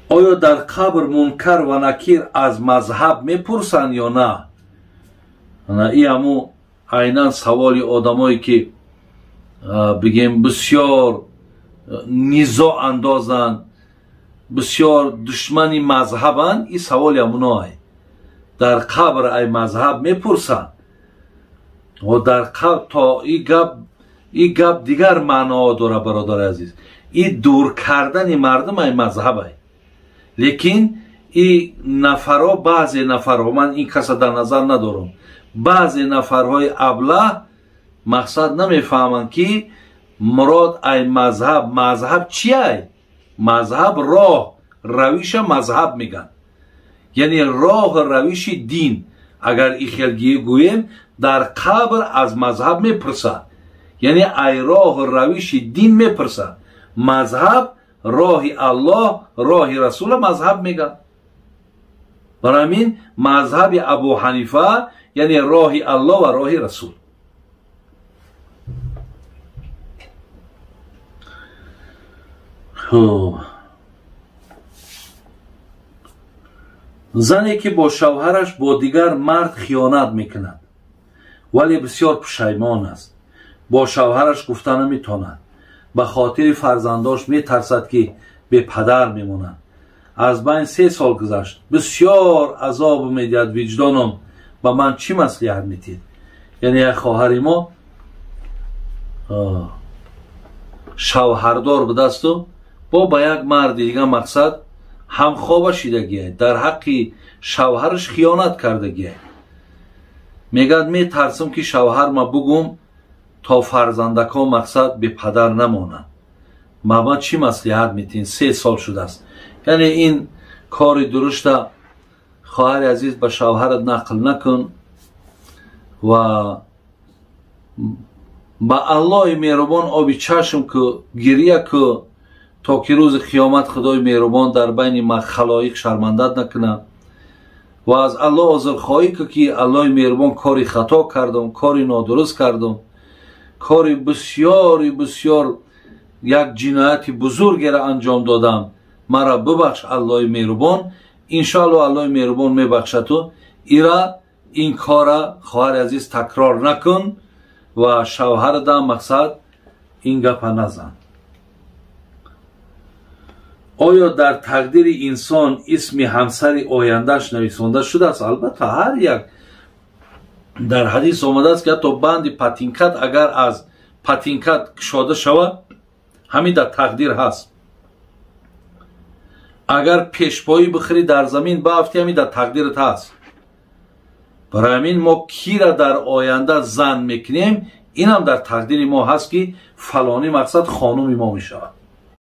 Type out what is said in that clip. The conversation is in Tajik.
Оё дар қабр Мункар ва Накир аз мазҳаб мепурсанд ё на? И ҳаму айнан саволи одамое ки бигем бисёр низоъ андозанд, бисёр душмани мазҳабанд, и саволи ҳамуное. Дар қабр ай мазҳаб мепурсанд. Ва дар қабр то и гап дигар маъноҳо дора, бародари азиз. И дур кардани мардум ай мазҳабай. Лекин и нафарҳо, баъзе нафарҳо, ман ин каса дар назар надорам, баъзе нафарҳои аблаҳ мақсад намефаҳманд ки мурод ай мазҳаб, мазҳаб чи ай? Мазҳаб роҳ, равиша мазҳаб мегӯянд. Яъне роҳ равиши дин. Агар и хел гӯем, дар қабр аз мазҳаб мепурсад. Яъне ай роҳ равиши дин мепурсад. Мазҳаб роҳи Аллоҳ, роҳи Расула мазҳаб мегӯянд. Барои ҳамин мазҳаби Абу Ҳанифа яъне роҳи Аллоҳ ва роҳи Расул. Зане ки бо шавҳараш бо дигар мард хиёнат мекунад, вале бисёр пушаймон аст, бо шавҳараш гуфта наметавонад, ба хотири фарзандош метарсад ки бепадар мемонад. Аз байн 3 сол гузашт, бисёр азоб медиҳад виҷдоном. Ба ман чӣ маслиҳат медиҳед? Яъне як хоҳари мо шавҳардор будасту бо ба як марди дига мақсад ҳамхоба шидагиай, дар ҳаққи шавҳараш хиёнат кардагиай. Мегӯяд метарсам ки шавҳарма бугум то фарзандакон мақсад бепадар намонанд. Ба ман чӣ маслиҳат медиҳед? 3 сол шудааст. Яъне ин кори дурушта хоҳари азиз ба шавҳарат нақл накун ва ба Аллоҳи меҳрубон оби чашм ку, гирия ку, то ки рӯзи қиёмат Худои меҳрубон дар байни халоиқ шармандат накунад. Ва аз Аллоҳ узрхоҳӣ ку ки Аллоҳи меҳрубон кори хато кардам, кори нодуруст кардам, кори бисёри бисёр як ҷинояти бузургеро анҷом додам, маро бибахш Аллоҳи меҳрубон. Иншоаллоҳ Аллоҳи меҳрубон мебахшаду ира ин кора хоҳари азиз такрор накун ва шавҳарда мақсад ин гапа назан. Оё дар тақдири инсон исми ҳамсари ояндааш нависонда шудааст? Албатта, ҳар як дар ҳадис омадааст ки ҳатто банди патинкат агар аз патинкат кушода шавад, ҳамин дар тақдир ҳаст. Агар пешпоӣ бихӯрӣ дар замин баафтӣ, ҳамин дар тақдират ҳаст. Барои ҳамин мо кира дар оянда зан мекунем, инам дар тақдири мо ҳаст ки фалонӣ мақсад хонуми мо мешавад.